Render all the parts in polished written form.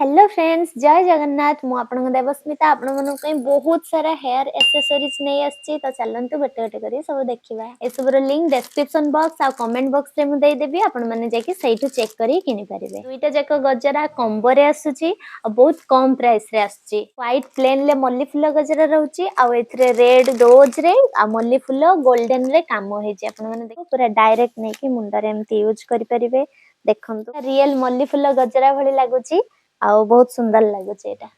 Hello friends, ଜୟ ଜଗନ୍ନାଥ। ମୁଁ ଆପଣଙ୍କ ଦେବସ୍ମିତା। ଆପଣମାନଙ୍କ ପାଇଁ ବହୁତ ସାରା ହେୟାର ଆକ୍ସେସରିଜ୍ ନେଇ ଆସିଛି। ତ ଚାଲନ୍ତୁ, ଗୋଟେ ଗୋଟେ କରି ସବୁ ଦେଖିବା। ଏସବୁର ଲିଙ୍କ ଡେସ୍କ୍ରିପସନ ବକ୍ସ ଆଉ କମେଣ୍ଟ ବକ୍ସରେ ମୁଁ ଦେଇଦେବି। ଆପଣମାନେ ଯାଇକି ସେଇଠୁ ଚେକ୍ କରି କିଣିପାରିବେ। ଦୁଇଟା ଯାକ ଗଜରା କମ୍ବୋରେ ଆସୁଛି ଆଉ ବହୁତ କମ ପ୍ରାଇସରେ ଆସୁଛି। ହ୍ୱାଇଟ୍ ପ୍ଲେନରେ ମଲ୍ଲି ଫୁଲ ଗଜରା ରହୁଛି ଆଉ ଏଥିରେ ରେଡ୍ ରୋଜରେ ଆଉ ମଲ୍ଲି ଫୁଲ ଗୋଲ୍ଡେନରେ କାମ ହେଇଛି। ଆପଣମାନେ ଦେଖ, ପୁରା ଡାଇରେକ୍ଟ ନେଇକି ମୁଣ୍ଡରେ ଏମିତି ୟୁଜ୍ କରିପାରିବେ। ଦେଖନ୍ତୁ, ରିଏଲ ମଲ୍ଲି ଫୁଲ ଗଜରା ଭଳି ଲାଗୁଛି ଆଉ ବହୁତ ସୁନ୍ଦର ଲାଗୁଛି ଏଇଟା।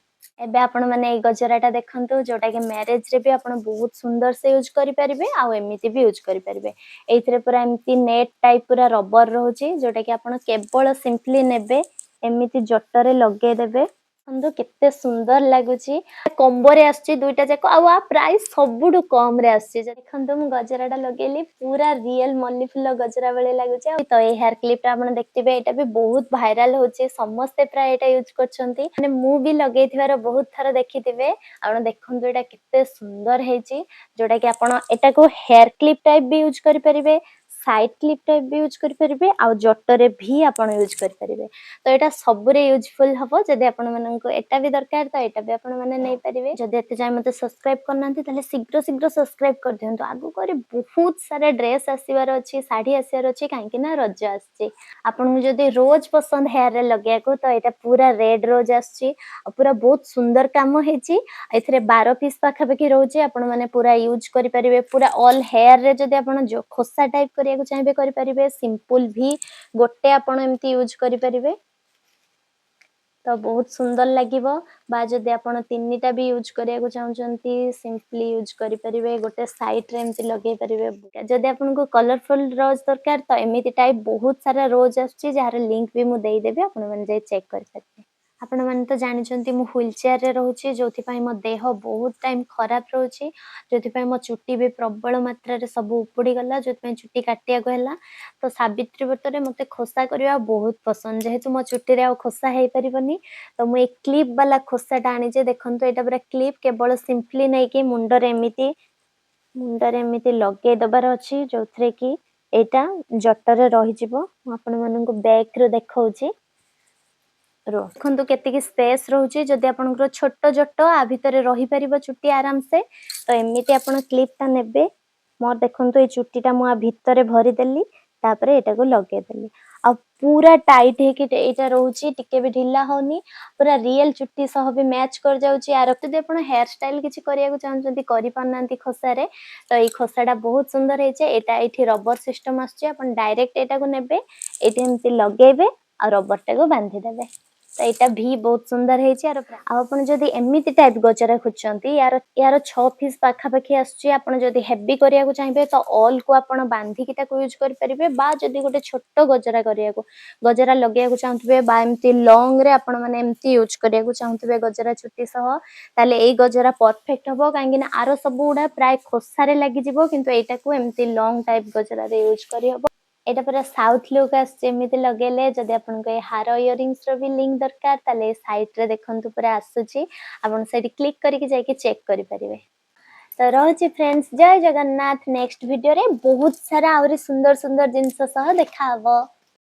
ଏବେ ଆପଣ ମାନେ ଏଇ ଗଜରାଟା ଦେଖନ୍ତୁ, ଯୋଉଟା କି ମ୍ୟାରେଜରେ ବି ଆପଣ ବହୁତ ସୁନ୍ଦର ସେ ୟୁଜ୍ କରିପାରିବେ ଆଉ ଏମିତି ବି ୟୁଜ୍ କରିପାରିବେ। ଏଇଥିରେ ପୁରା ଏମିତି ନେଟ୍ ଟାଇପ ପୁରା ରବର ରହୁଛି, ଯୋଉଟା କି ଆପଣ କେବଳ ସିମ୍ପଲି ନେବେ, ଏମିତି ଜଟରେ ଲଗେଇଦେବେ। ଦେଖନ୍ତୁ କେତେ ସୁନ୍ଦର ଲାଗୁଛି। କମ୍ବୋରେ ଆସୁଛି ଦୁଇଟା ଯାକ ଆଉ ଆ ପ୍ରାଇସ୍ ସବୁଠୁ କମ ରେ ଆସୁଛି। ଦେଖନ୍ତୁ, ମୁଁ ଗଜରାଟା ଲଗେଇଲି, ପୁରା ରିଏଲ ମଲ୍ଲି ଫୁଲ ଗଜରା ଭଳି ଲାଗୁଛି। ଆଉ ତ ଏଇ ହେୟାର କ୍ଲିପଟା ଆପଣ ଦେଖିଥିବେ, ଏଇଟା ବି ବହୁତ ଭାଇରାଲ ହଉଛି। ସମସ୍ତେ ପ୍ରାୟ ଏଇଟା ୟୁଜ୍ କରୁଛନ୍ତି। ମାନେ ମୁଁ ବି ଲଗେଇଥିବାର ବହୁତ ଥର ଦେଖିଥିବେ। ଆପଣ ଦେଖନ୍ତୁ, ଏଇଟା କେତେ ସୁନ୍ଦର ହେଇଛି, ଯୋଉଟା କି ଆପଣ ଏଟାକୁ ହେୟାର କ୍ଲିପ ଟାଇପ ବି ୟୁଜ୍ କରିପାରିବେ, ସାଇଡ୍ କ୍ଲିପ୍ ଟାଇପ୍ ବି ୟୁଜ୍ କରିପାରିବେ ଆଉ ଜଟରେ ବି ଆପଣ ୟୁଜ୍ କରିପାରିବେ। ତ ଏଇଟା ସବୁରେ ୟୁଜଫୁଲ ହବ। ଯଦି ଆପଣମାନଙ୍କୁ ଏଟା ବି ଦରକାର, ତ ଏଇଟା ବି ଆପଣମାନେ ନେଇପାରିବେ। ଯଦି ଏତେ ଯାଏଁ ମୋତେ ସବସ୍କ୍ରାଇବ କରିନାହାନ୍ତି, ତାହେଲେ ଶୀଘ୍ର ଶୀଘ୍ର ସବସ୍କ୍ରାଇବ କରିଦିଅନ୍ତୁ। ଆଗକୁ ଆହୁରି ବହୁତ ସାରା ଡ୍ରେସ୍ ଆସିବାର ଅଛି, ଶାଢ଼ୀ ଆସିବାର ଅଛି, କାହିଁକି ନା ରଜ ଆସିଛି। ଆପଣଙ୍କୁ ଯଦି ରୋଜ୍ ପସନ୍ଦ ହେୟାରରେ ଲଗେଇବାକୁ, ତ ଏଇଟା ପୁରା ରେଡ୍ ରୋଜ୍ ଆସୁଛି ଆଉ ପୁରା ବହୁତ ସୁନ୍ଦର କାମ ହେଇଛି। ଏଥିରେ 12 ପିସ୍ ପାଖାପାଖି ରହୁଛି। ଆପଣମାନେ ପୁରା ୟୁଜ୍ କରିପାରିବେ ପୁରା ଅଲ୍ ହେୟାରରେ। ଯଦି ଆପଣ ଖୋସା ଟାଇପ୍ କରିବାକୁ ଚାହିଁବେ, କରିପାରିବେ। ସିମ୍ପଲ ବି ଗୋଟେ ଆପଣ ଏମିତି ୟୁଜ୍ କରିପାରିବେ, ତ ବହୁତ ସୁନ୍ଦର ଲାଗିବ। ବା ଯଦି ଆପଣ ତିନିଟା ବି ୟୁଜ୍ କରିବାକୁ ଚାହୁଁଛନ୍ତି, ସିମ୍ପଲି ୟୁଜ୍ କରିପାରିବେ, ଗୋଟେ ସାଇଡ୍ରେ ଏମିତି ଲଗେଇ ପାରିବେ। ଯଦି ଆପଣଙ୍କୁ କଲରଫୁଲ ରୋଜ୍ ଦରକାର, ତ ଏମିତି ଟାଇପ୍ ବହୁତ ସାରା ରୋଜ୍ ଆସୁଛି, ଯାହାର ଲିଙ୍କ ବି ମୁଁ ଦେଇଦେବି। ଆପଣମାନେ ଯାଇ ଚେକ୍ କରିପାରିବେ। ଆପଣମାନେ ତ ଜାଣିଛନ୍ତି, ମୁଁ ହ୍ୱିଲ୍ ଚେୟାରରେ ରହୁଛି, ଯୋଉଥିପାଇଁ ମୋ ଦେହ ବହୁତ ଟାଇମ୍ ଖରାପ ରହୁଛି, ଯୋଉଥିପାଇଁ ମୋ ଚୁଟି ବି ପ୍ରବଳ ମାତ୍ରାରେ ସବୁ ଉପୁଡ଼ିଗଲା, ଯୋଉଥିପାଇଁ ଚୁଟି କାଟିବାକୁ ହେଲା। ତ ସାବିତ୍ରୀ ବ୍ରତରେ ମୋତେ ଖୋସା କରିବା ବହୁତ ପସନ୍ଦ। ଯେହେତୁ ମୋ ଚୁଟିରେ ଆଉ ଖୋସା ହେଇପାରିବନି, ତ ମୁଁ ଏଇ କ୍ଲିପ୍ ବାଲା ଖୋସାଟା ଆଣିଛି। ଦେଖନ୍ତୁ, ଏଇଟା ପୁରା କ୍ଲିପ୍। କେବଳ ସିମ୍ପଲି ନେଇକି ମୁଣ୍ଡରେ ଏମିତି ଲଗେଇ ଦେବାର ଅଛି, ଯୋଉଥିରେ କି ଏଇଟା ଜଟରେ ରହିଯିବ। ମୁଁ ଆପଣମାନଙ୍କୁ ବ୍ୟାକ୍ରୁ ଦେଖାଉଛି। ଦେଖନ୍ତୁ କେତିକି ସ୍ପେସ୍ ରହୁଛି। ଯଦି ଆପଣଙ୍କର ଛୋଟ ଜଟ, ଆ ଭିତରେ ରହିପାରିବ ଚୁଟି ଆରାମସେ। ତ ଏମିତି ଆପଣ କ୍ଲିପଟା ନେବେ। ମୋର ଦେଖନ୍ତୁ, ଏଇ ଚୁଟିଟା ମୁଁ ଆ ଭିତରେ ଭରିଦେଲି, ତାପରେ ଏଇଟାକୁ ଲଗେଇଦେଲି ଆଉ ପୁରା ଟାଇଟ୍ ହେଇକି ଏଇଟା ରହୁଛି, ଟିକେ ବି ଢିଲା ହଉନି। ପୁରା ରିଏଲ ଚୁଟି ସହ ବି ମ୍ୟାଚ୍ କରିଯାଉଛି ଆର। ଯଦି ଆପଣ ହେୟାର ଷ୍ଟାଇଲ କିଛି କରିବାକୁ ଚାହୁଁଛନ୍ତି, କରିପାରୁନାହାନ୍ତି ଖୋସାରେ, ତ ଏଇ ଖୋସାଟା ବହୁତ ସୁନ୍ଦର ହେଇଛି। ଏଇଟା ଏଇଠି ରବର ସିଷ୍ଟମ ଆସୁଛି। ଆପଣ ଡାଇରେକ୍ଟ ଏଇଟାକୁ ନେବେ, ଏଇଠି ଏମିତି ଲଗେଇବେ ଆଉ ରବରଟାକୁ ବାନ୍ଧିଦେବେ। ତ ଏଇଟା ଭି ବହୁତ ସୁନ୍ଦର ହେଇଛି ଆର। ଆଉ ଆପଣ ଯଦି ଏମିତି ଟାଇପ ଗଜରା ଖୋଜୁଛନ୍ତି, ୟାର 6 ପିସ୍ ପାଖାପାଖି ଆସୁଛି। ଆପଣ ଯଦି ହେଭି କରିବାକୁ ଚାହିଁବେ, ତ ଅଲ୍ କୁ ଆପଣ ବାନ୍ଧିକି ତାକୁ ୟୁଜ୍ କରିପାରିବେ। ବା ଯଦି ଗୋଟେ ଛୋଟ ଗଜରା କରିବାକୁ, ଗଜରା ଲଗେଇବାକୁ ଚାହୁଁଥିବେ ବା ଏମିତି ଲଙ୍ଗ ରେ ଆପଣ ମାନେ ଏମିତି ୟୁଜ୍ କରିବାକୁ ଚାହୁଁଥିବେ ଗଜରା ଚୁଟି ସହ, ତାହେଲେ ଏଇ ଗଜରା ପରଫେକ୍ଟ ହବ, କାହିଁକି ନା ଆର ସବୁ ଗୁଡା ପ୍ରାୟ ଖୋସାରେ ଲାଗିଯିବ, କିନ୍ତୁ ଏଇଟାକୁ ଏମିତି ଲଙ୍ଗ ଟାଇପ ଗଜରାରେ ୟୁଜ୍ କରିହବ। ଏଇଟା ପୁରା ସାଉଥ ଲୁକ୍ ଆସୁଛି ଏମିତି ଲଗେଇଲେ। ଯଦି ଆପଣଙ୍କୁ ଏ ହାର, ଇୟରିଙ୍ଗସ ର ବି ଲିଙ୍କ ଦରକାର, ତାହେଲେ ଏ ସାଇଡରେ ଦେଖନ୍ତୁ ପୁରା ଆସୁଛି। ଆପଣ ସେଇଠି କ୍ଲିକ୍ କରିକି ଯାଇକି ଚେକ୍ କରିପାରିବେ। ତ ରହୁଛି ଫ୍ରେଣ୍ଡସ୍, ଜୟ ଜଗନ୍ନାଥ। ନେକ୍ସଟ ଭିଡିଓରେ ବହୁତ ସାରା ଆହୁରି ସୁନ୍ଦର ସୁନ୍ଦର ଜିନିଷ ସହ ଦେଖା ହବ।